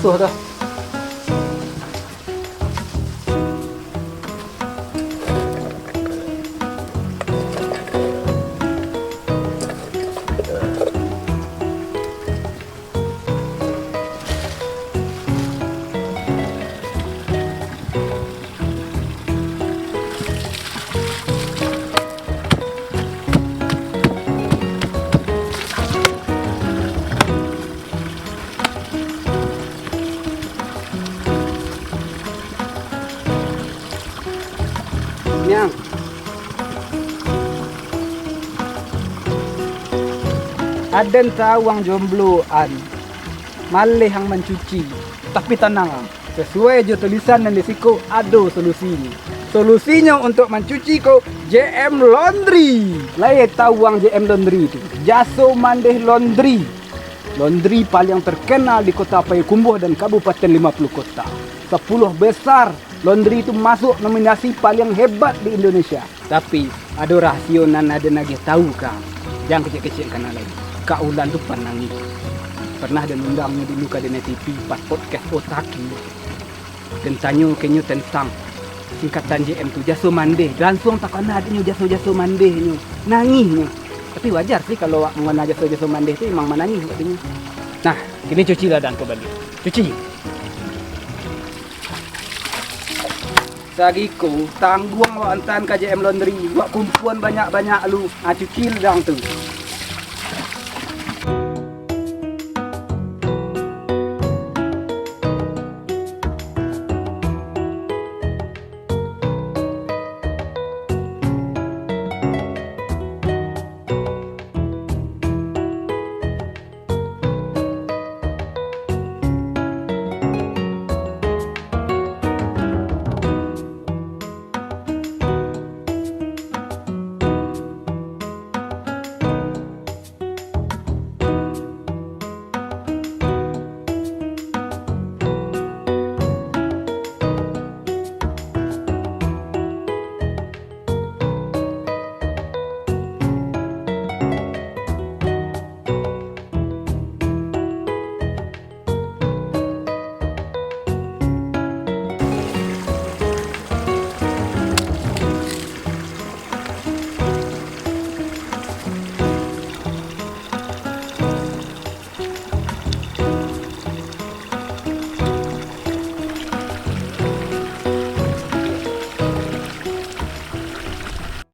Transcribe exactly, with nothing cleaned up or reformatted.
Tuh, tuh. Nyang. Aden tahu ang jomblo an. Maleh ang mancuci. Tapi tanang ang. Sasuai jo tulisan nan di siko, ado solusinyo. Solusinyo untuak mancuci ko, J M Laundry. Lai tahu ang J M Laundry tu? Jaso Mandeh Laundry. Laundry paliang terkenal di Kota Payakumbuh dan Kabupaten Lima Puluh Kota. Sapuluah besar, laundry tu masuak nominasi paliang hebat di Indonesia. Tapi, ado rahasio nan aden agiah tahu ka ang. Jan kecek-kecek kana lai. Kak Ulan tu panangih. Pernah den undang nyo dulu ka Dene T V, pas podcast Otaki. Den tanyo ka inyo tentang singkatan J M tu, jaso mandeh. Lansuang takana dek nyo jaso-jaso mandeh nyo. Nangih nyo. Tapi wajar sih kalau awak mangana jaso-jaso mandeh tu emang manangih dek nyo. Nah, kini cuci lah dangko baliak. Cuci. Sagiko, tangguang wak antaan ka J M Laundry, wak kumpuan banyak-banyak lu, ha, cuci ladang tu.